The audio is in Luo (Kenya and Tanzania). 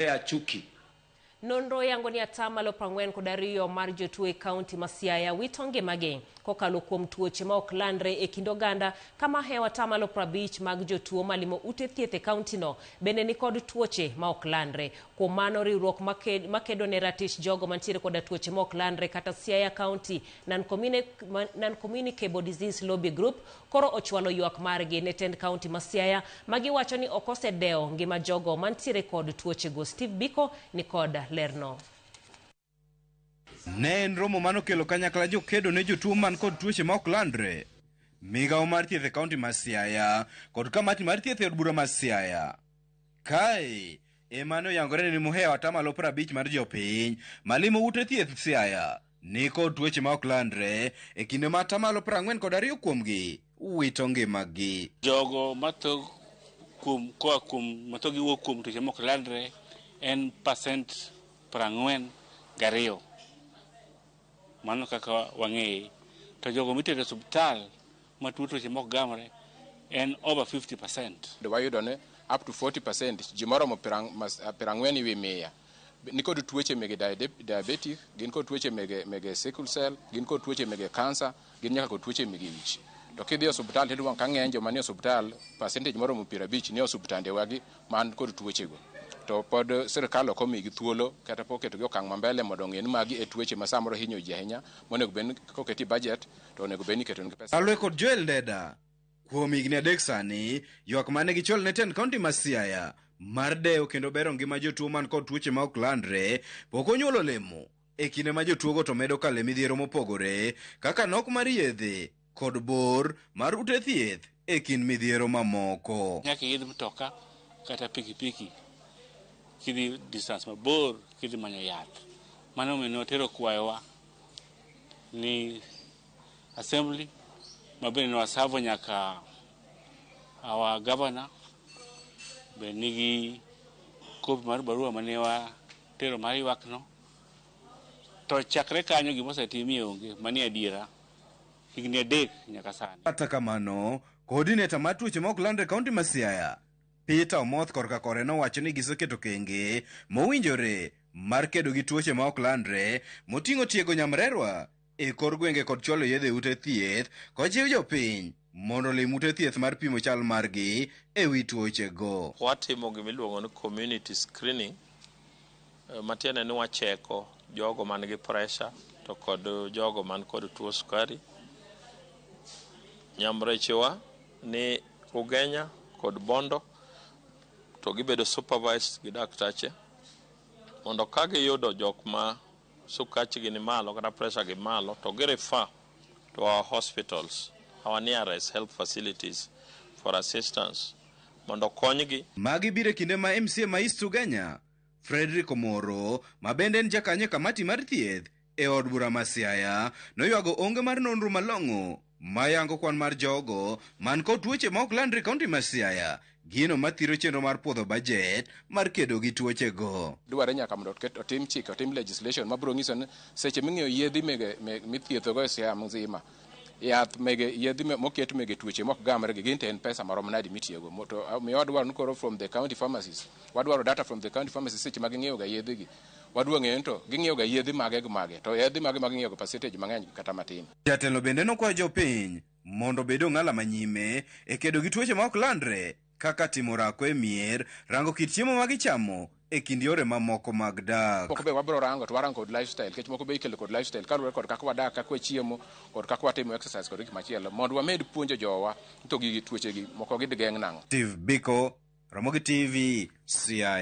Chuki. Nonro yango ni 42% mar jotuo e kaunti ma Siaya wito ngimagi kokalo kuom tuoche ma ok landre e kind oganda kama hewo 50% mag jotuo malimo ute thieth e kauntino bende nikod tuoche ma ok landre. Kuom mano riwruok makedo ne ratich jogo mantiere koda tuoche ma ok landre kata Siaya County Non-Communicable Disease Lobby Group koro ochwalo ywak margi ne tend kaunti ma Siaya magiwacho ni ok osedewo ngima jogo mantiere kod tuochego. Steve Biko ni kod lerno. Ne en romo manokelo kanyakla jokedo ne jotuo man kod tuoche ma ok landre. Migawo mar thieth e kaunti ma Siaya kod kamati mar thieth e od bura ma Siaya. Kae ema ne oyangore ni mohewo 50% mar jopiny malimo ute thieth Siaya ni kod tuoche ma ok landre e kinde ma 42% kuomgi wito ngimagi. Jogo matho kuom koa kuom matho giwuok kuom tuoche ma ok landre en 42%. Mano kaka wang'eye. To jogo mitero e osiptal matuo tuoche mok gamre en over 50%. Wayudo ni up to 40% ji moromo 40 ewi 100 nikod tuoche mege diabetic, gin kod tuoche mege sickle cell, gin kod tuoche mege cancer, gin nyaka kod tuoche mege wich. To kidhi e osiptal tiyudo ka ng'eny joma nie osiptal, percentage moromo 50 nie osiptandewagi man kod tuochego. To pod sirikal ok omigi thuolo kata pok oketogi okang' mambele mondo ong'e ni magi e tuoche ma samoro hinyo ji ahinya monego bed ni koketi budget to onego bed ni iketonegi pesa. Kaluwore kod Joel Ndeda, kuom higni 3 sani, ywak mane gichwalo ne tend kaunti ma Siaya mar dewo kendo bero ngima jotuo man kod tuoche ma ok landre pok onyuolo olemo e kinde ma jotuogo to medo kalo e midhiero mopogore kaka nok mar yedhe kod bor mar ute thieth e kind midhiero mamoko. Nyaka iidh mtoka kata pikipiki kidhi distance mabor kidhi manyo yath. Mano omiyo ne watero kwayowa ni assembly ma bende ne wasavo nyaka our governor be nigi kopi mar barua mane watero mar ywak no. To chakre kanyo gima osetimie onge, mani adiera. Higni 3 nyaka sani. Kata kamano, coordinator mar tuoche ma ok landre e kaunti ma Siaya, Peter Omoth korka kore nowacho ni giseketo okenge mowinjore mar kedo gi tuoche ma ok landre moting'o tiego nyamrerwa e kor gwenge kod chwalo yedhe e ute thieth kojiw jopiny mondo olim ute thieth mar pimo chal margi e wi tuochego. Watimo gimiluongo ni community screening, matiende ni wacheko jogo man gi pressure to kod jogo man kod tuo sukari. Nyamrechewa ni Ugenya kod Bondo to gibedo supervised gi daktache mondo ka giyudo jok ma sukachgi ni malo kata pressure gi malo to gi refer to our hospitals, our nearest health facilities for assistance mondo konygi. Magi biro e kinde ma MCA ma East Ugenya, Frederick Omoro, ma bende en jakanyo e kamati mar thieth e od bura ma Siaya, noywago onge mar nonro malong'o mayango kwan mar jogo man kod tuoche ma ok landre e kaunti ma Siaya, gino mathiro chenro mar puodho bajet mar kedo gi tuochego. Dwarre nyaka mondo otim chike, otim legislation mabiro nyiso ni seche ming'iyo yedhi mege mithiethogo e Siaya mzima, yath mege yedhi moket mege tuoche mok gamre gi gin to en pesa marom nadi mitiyogo. To miyo wadwaro ni koro from the county pharmacies, wadwaro data from the county pharmacies seche ma ging'iewo ga yedhe gi. Wadwa ng'eyo ni to ging'iewo ga yedhe mage gi mage, to yedhe mage ma ging'iewo go percentage mang'eny kata matin. Jatelo bende nokwayo jopiny mondo obed ong'ala manyime e kedo gi tuoche ma ok landre kaka timo orako e mier, rango kit chiemo ma gichamo e kind yore mamoko mag dak. Moko be wabiro rango to warango kod lifestyle, nikech moko be ikelo kod lifestyle kaluwore kod kaka wadak, kaka wachiemo, kod kaka watimo exercise kod gik machielo mondo wamed puonjo jowa to gigi tuoche gi moko gidhi geng' nang'o. Steve Biko, Ramogi TV, Siaya.